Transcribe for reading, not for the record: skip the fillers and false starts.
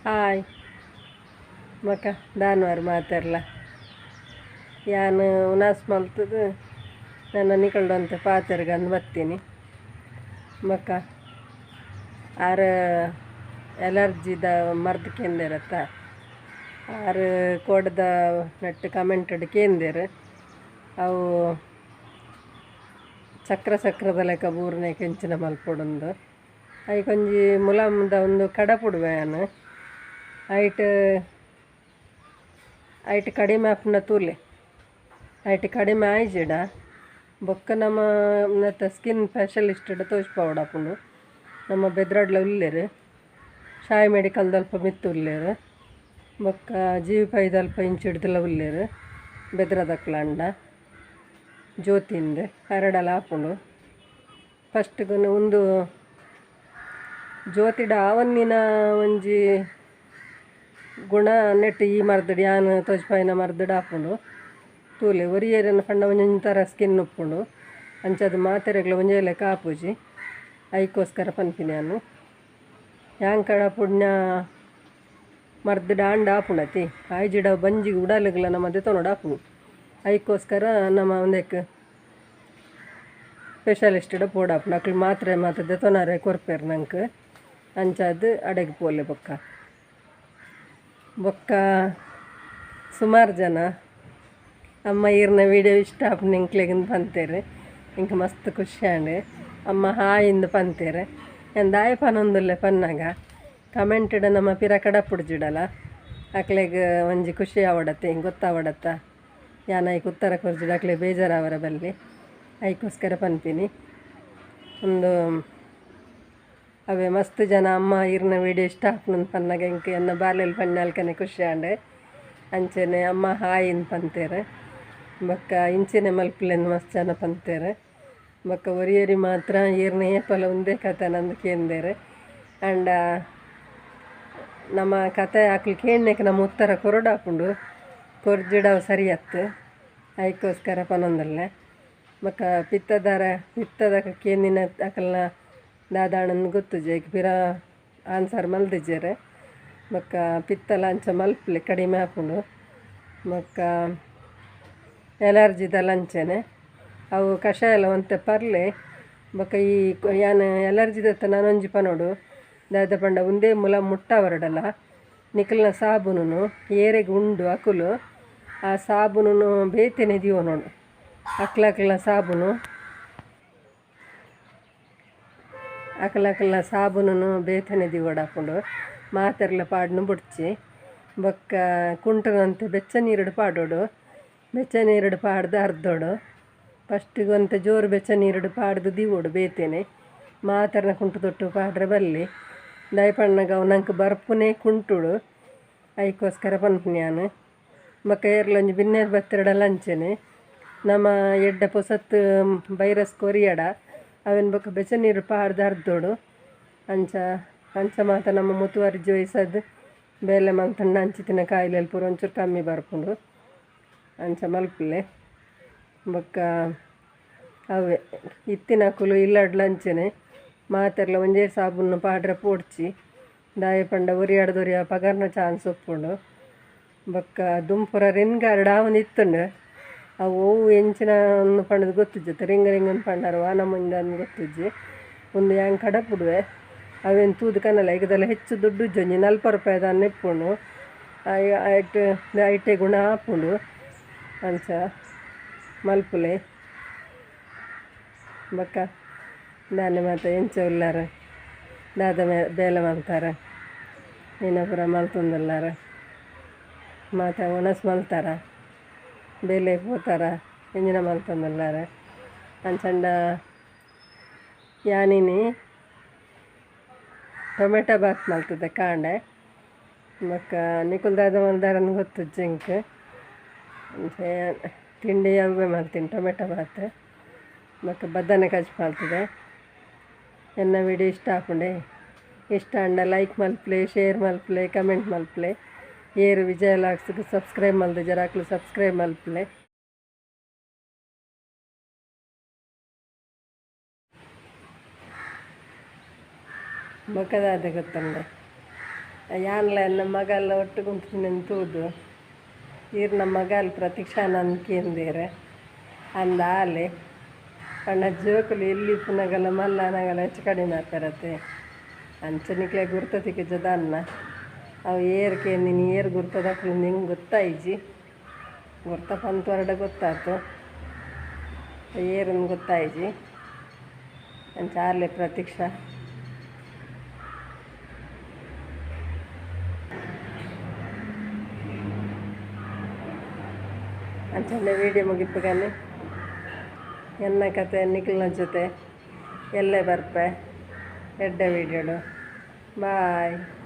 Hi ಬೊಕ ದಾನ್ವಾರ್ ಮಾತೆರ್ಲ ಯಾನ್ ಉನಾಸ್ ಮಲ್ತುದು ನನ ನಿಕಲ್ಡೊಂತೆ ಪಾತೆರ್ಗಂದು ಬತ್ತೀನಿ. ಬೊಕ ಆರ್ ಎಲರ್ಜಿದ ಮರ್ದ್ ಕೇಂದೇರತ್ತ ಆರ್ ಕೋಡದ ನೆಟ್ ಕಮೆಂಟೆಡ್ ಕೇಂದೆರ್ ಅವು ಚಕ್ರ ಚಕ್ರದ ಲೆಕ್ಕ ಬೂರ್ನೆ ಕೆಂಚಿನ ಮಲ್ಪೊಡುಂದು ಐಕೊಂಜಿ ಮುಲಾಮ್ದ ಒಂದು ಕಡಪುಡುವೆ ಯಾನ್ ಐಟ್ ಐಟ್ ಕಡಿಮೆ ಆಪುಂಡ ತೂಲೆ ಐಟ್ ಕಡಿಮೆ ಆಯಿಜಿಡ ಬೊಕ್ಕ ನಮ ನೆತ್ತ ಸ್ಕಿನ್ ಸ್ಪೆಷಲಿಸ್ಟ್ ತೋಜ್ಪಾವೊಡಾಪುಂಡು ನಮ್ಮ ಬೆದ್ರಡ್ಲ ಉಲ್ಲೆರ್ ಶಾಯಿ ಮೆಡಿಕಲ್ದಲ್ಪ ಮಿತ್ತ್ ಉಲ್ಲೆರ್ ಬೊಕ್ಕ ಜಿ ವಿ ಪೈದಲ್ಪ ಇಂಚಿಡ್ದಲ ಉಲ್ಲೆರ್ ಬೆದ್ರದಕ್ಲಾಂಡ ಜ್ಯೋತಿಂದ್ ಅರೆಡಲ ಆಪುಂಡು ಫಸ್ಟ್ಗ್ ಉಂದು ಜ್ಯೋತಿಡ ಆವಂದಿನ ಒಂಜಿ ಗುಣ ನೆಟ್ ಈ ಮರ್ದ್ಡ್ ಯಾನ್ ತೋಜ್ಪಾಯಿನ ಮರ್ದ್ಡ್ ಆಪುಂಡು ತೂಲೆ ಒರಿಯೆರೆನ ಪಂಡ ಒಂಜೊಂಜಿ ಥರ ಸ್ಕಿನ್ ಉಪ್ಪುಂಡು ಅಂಚಾದ್ ಮಾತೆರೆಗ್ಲ ಒಂಜೇ ಲೆಕ್ಕ ಆಪುಜಿ ಐಕೋಸ್ಕರ ಪನ್ಪಿನಿ ಯಾನ್ ಯಾನ್ ಕಡಪುಡ್ನ ಮರ್ದ್ಡ್ ಆಂಡ ಆಪುಂಡತಿ ಆಯ್ಜಿಡ ಬಂಜಿಗ್ ಉಡಲುಗ್ಲ ನಮ ದೆತೊನೊಡು ಆಪುಂಡು ಐಕೋಸ್ಕರ ನಮ ಉಂದೆಕ್ ಸ್ಪೆಷಲಿಸ್ಟ್ಡ ಪೋಡಾಪುಂಡು ಅಕ್ಲು ಮಾತ್ರೆ ಮಾತ ದೆತೊನರೆ ಕೊರ್ಪೆರ್ ನಂಕ್ ಅಂಚಾದ್ ಅಡೆಗ್ ಪೋಲೆ ಬೊಕ್ಕ ಬೊಕ್ಕ ಸುಮಾರು ಜನ ಅಮ್ಮ ಈರ್ನ ವೀಡಿಯೋ ಇಷ್ಟ ಆಪುಂಡು ಎಂಕ್ಲೆಗ್ ಪಂತೆರ್ ಎಂಕ್ ಮಸ್ತ್ ಖುಷಿ ಆಂಡ್ ಅಮ್ಮ ಹಾಯ್ ಇಂದ್ ಪಂತೆರ್ ಯಾನ್ ದಾಯೆ ಪನೊಂದುಲ್ಲೆ ಪನ್ನಗ ಕಮೆಂಟ್ಡ್ ನಮ ಪಿರ ಕಡಪುಡ್ಜಿಡಲ ಅಕ್ಲೆಗ್ ಒಂಜಿ ಖುಷಿ ಆವಡತ್ತೆ ಗೊತ್ತಾವಡತ್ತ ಯಾನ್ ಐಕ್ ಉತ್ತರ ಕೊರ್ಜಿಡ ಅಕ್ಲೆಗ್ ಬೇಜಾರಾವರೆ ಬಲ್ಲಿ ಐಕೋಸ್ಕರ ಪನ್ಪಿನಿ ಉಂದು ಅವೇ ಮಸ್ತ್ ಜನ ಅಮ್ಮ ಈರ್ನ ವೀಡಿಯೋ ಇಷ್ಟ ಆಪುಂಡು ಪನ್ನಗ ಎಂಕ್ ಎನ್ನ ಬಾಲೆಲ್ ಪನ್ನಾಲ್ಕನೆ ಖುಷಿ ಆಂಡ್ ಅಂಚನೆ ಅಮ್ಮ ಹಾಯ್ ಇಂದ್ ಪಂತೆರ್ ಬೊಕ್ಕ ಇಂಚನೆ ಮಲ್ಪುಲೆಂದ್ ಮಸ್ತ್ ಜನ ಪಂತೆರ್ ಬೊಕ್ಕ ಒರಿಯರಿ ಮಾತ್ರ ಈರ್ನ ಏಪಲ ಉಂದೇ ಕತೆನಂದ್ ಕೇಂದೆರ್ ಆಂಡ ನಮ್ಮ ಕತೆ ಅಕ್ಲು ಕೇಣ್ಣೆಕ್ ನಮ ಉತ್ತರ ಕೊರೊಡಾಪುಂಡು ಕೊರ್ಜಿಡ ಅವು ಸರಿಯತ್ತ್ ಐಕೋಸ್ಕರ ಪನೊಂದುಲ್ಲೆ ಬೊಕ್ಕ ಪಿತ್ತದಾರ ಪಿತ್ತದ ಕೇಂದಿನ ಅಕಲ್ನ ದಾದಾಂಡ್ ಗೊತ್ತುಜಿ ಐಕ್ ಪಿರ ಆನ್ಸರ್ ಮಲ್ದಿಜೆರ್ ಬೊಕ್ಕ ಪಿತ್ತಲ ಅಂಚ ಮಲ್ಪುಲೆ ಕಡಿಮೆ ಆಪುಂಡು ಬೊಕ್ಕ ಎಲರ್ಜಿದಲ ಅಂಚನೆ ಅವು ಕಷಾಯ ಎಲ್ಲ ಒಂತೆ ಪರ್ಲೆ ಬೊಕ್ಕ ಈ ಯಾನ್ ಎಲರ್ಜಿದತ್ತ ನನೊಂಜಿ ಪನೊಡು ದಾದ ಪಂಡ ಉಂದೇ ಮುಲ ಮುಟ್ಟವರಡಲ ನಿಕಲ್ನ ಸಾಬೂನುನು ಏರೆಗ್ ಉಂಡು ಅಕುಲು ಆ ಸಾಬೂನುನು ಬೇತೆನೆ ದೀವೊನೊಡು ಅಕ್ಲಕ್ಲ್ನ ಸಾಬೂನು ಅಕಲಕಲ್ನ ಸಾಬೂನುನು ಬೇತೆನೆ ದೀವೊಡಾಪುಂಡು ಮಾತೆರ್ಲ ಪಾಡ್ನ ಬೊಡ್ಚಿ ಬೊಕ್ಕ ಕುಂಟುನಂತೆ ಬೆಚ್ಚ ನೀರುಡು ಪಾಡೊಡು ಬೆಚ್ಚ ನೀರುಡು ಪಾಡ್ದು ಅರ್ದೊಡು ಫಸ್ಟಿಗೆ ಒಂತೆ ಜೋರು ಬೆಚ್ಚ ನೀರುಡು ಪಾಡ್ದು ದೀವೊಡು ಬೇತೆನೆ ಮಾತೆರ್ನ ಕುಂಟು ತೊಟ್ಟು ಪಾಡ್ರೆ ಬಲ್ಲಿ ದಾಯೆ ಪನ್ನಗ ಅವು ನಂಕ್ ಬರ್ಪುನೆ ಕುಂಟುಡು ಐಕೋಸ್ಕರ ಪನ್ಪಿನಿ ಯಾನ್ ಬೊಕ್ಕ ಏರ್ಲ ಒಂಜಿ ಬಿನ್ನೆರ್ ಬತ್ತೆರ್ಡಲ ಅಂಚನೆ ನಮ ಎಡ್ಡೆ ಪೊಸತ್ ವೈರಸ್ ಕೊರಿಯಡ ಅವೆನ್ ಬೊಕ್ಕ ಬೆಚ್ಚ ನೀರು ಪಾಡ್ದು ಅರ್ದೊಡು ಅಂಚ ಅಂಚ ಮಾತ ನಮ್ಮ ಮುತುವರ್ಜಿ ವಹಿಸದ್ ಬೇಲೆ ಮಲ್ತುಂಡ ಅಂಚಿತ್ತಿನ ಕಾಯಿಲೆಲು ಪೂರ ಒಂಚೂರು ಕಮ್ಮಿ ಬರ್ಪುಂಡು ಅಂಚ ಮಲ್ಪುಲೆ ಬೊಕ್ಕ ಅವೇ ಇತ್ತಿನಕುಲು ಇಲ್ಲಡ್ಲ ಅಂಚನೆ ಮಾತೆರ್ಲ ಒಂಜೇ ಸಾಬೂನು ಪಾಡ್ರೆ ಪೋಡ್ಚಿ ದಾಯೆ ಪಂಡ ಒರಿಯಡ್ದ್ ಒರಿಯ ಪಗರ್ನ ಚಾನ್ಸ್ ಉಪ್ಪುಂಡು ಬೊಕ್ಕ ದುಂಪುರ ರಿನ್ ಗಾರ್ಡ್ ಆವೊಂದು ಇತ್ತುಂಡು ಅವು ಒವು ಎಂಚಿನ ಅಂದ್ ಪಂಡುದು ಗೊತ್ತುಜ್ಜಿ ರಿಂಗ್ ರಿಂಗ್ ಪಂಡರ್ ವಾ ನಮೂನಿ ಗೊತ್ತುಜ್ಜಿ ಉಂದು ಯಾನ್ ಕಡಪುಡುವೆ ಅವೆನ್ ತೂದು ಕನಲೆ ಐಕ್ ಹೆಚ್ಚು ದುಡ್ಡು ಇಜ್ಜಿ ಒಂಜಿ ನಲ್ಪ ರೂಪಾಯಿ ದಾನ್ನ ಇಪ್ಪುಂಡು ಐಟ್ ಐಟೆ ಗುಣ ಆಪುಂಡು ಅಂಚ ಮಲ್ಪುಲೆ ಬೊಕ್ಕ ದಾನೆ ಮಾತ ಎಂಚ ಉಲ್ಲರ್ ದಾದ ಬೇಲೆ ಮಲ್ತಾರ ಏನ ಪೂರ ಮಲ್ತೊಂದುಲ್ಲಾರ್ ಮಾತ ವನಸ್ ಮಲ್ತಾರ ಬೇಲೆ ಪೋತಾರ ಎಂಚಿನ ಮಲ್ತೊಂದುಲ್ಲಾರ್ ಅಂಚಂಡ ಯಾನಿನಿ ಟೊಮೆಟೊ ಬಾತ್ ಮಲ್ತುದೆ ಕಾಂಡೆ ಬೊಕ್ಕ ನಿಕುಲು ದಾದ ಮಲ್ದಾರಂದ್ ಗೊತ್ತುಜ್ಜಿ ಎಂಕ್ ಅಂಚ ತಿಂಡಿ ಅವ್ವೆ ಮಲ್ತಿನಿ ಟೊಮೆಟೊ ಬಾತ್ ಬೊಕ್ಕ ಬದನೆ ಕಜ್ಜು ಮಲ್ತುದೆ ಎನ್ನ ವಿಡಿಯೋ ಇಷ್ಟ ಆಪುಂಡೆ ಇಷ್ಟ ಆಂಡ ಲೈಕ್ ಮಲ್ಪುಲೆ ಶೇರ್ ಮಲ್ಪುಲೆ ಕಮೆಂಟ್ ಮಲ್ಪುಲೆ ಏರು ವಿಜಯ ವ್ಲಾಗ್ಸ್ಗ್ ಸಬ್ಸ್ಕ್ರೈಬ್ ಮಲ್ದಿಜೆರ್ ಅಕ್ಲು ಸಬ್ಸ್ಕ್ರೈಬ್ ಮಲ್ಪುಲೆ. ಬೊಕ್ಕ ದಾದ ಗೊತ್ತುಂಡೆ. ಯಾನ್ಲ ಎನ್ನ ಮಗಲ್ಲ ಒಟ್ಟುಗು ಉಂತುದಿನೆನ್ ತೂದು ಈರ್ನ ಮಗಲ್ ಪ್ರತೀಕ್ಷಾನ ಕೇಂದೇರ್ ಅಂದ್ ಆಲೆ ಪಂಡ ಜೋಕುಲು ಎಲ್ಲಿ ಇಪ್ಪುನಗಲ ಮಲ್ಲ ಆನಗಲ ಹೆಚ್ಚು ಕಡಿಮೆ ಆಪೆರತೆ ಅಂಚ ನಿಕ್ಲೆಗ್ ಗುರ್ತ ತಿಕ್ಕುಜ ದಾನ್ನ ಅವು ಏರ್ ಕೇಂದಿನಿ ಏರ್ ಗುರ್ತದಕುಲು ಎಂಕ್ ಗೊತ್ತಾಯಿಜಿ ಗುರ್ತ ಪಂತೊರಡ ಗೊತ್ತಾತು ಏರುಂದು ಗೊತ್ತಾಯಿಜಿ ಅಂಚ ಆಲೆ ಪ್ರತೀಕ್ಷಾ. ಅಂಚನೆ ವೀಡಿಯೋ ಮುಗಿಪುಗನೆ ಎನ್ನ ಕತೆ ನಿಕಲ್ನ ಜೊತೆ ಎಲ್ಲೆ ಬರ್ಪೆ ಎಡ್ಡೆ ವೀಡಿಯೋಡು. ಬಾಯ್.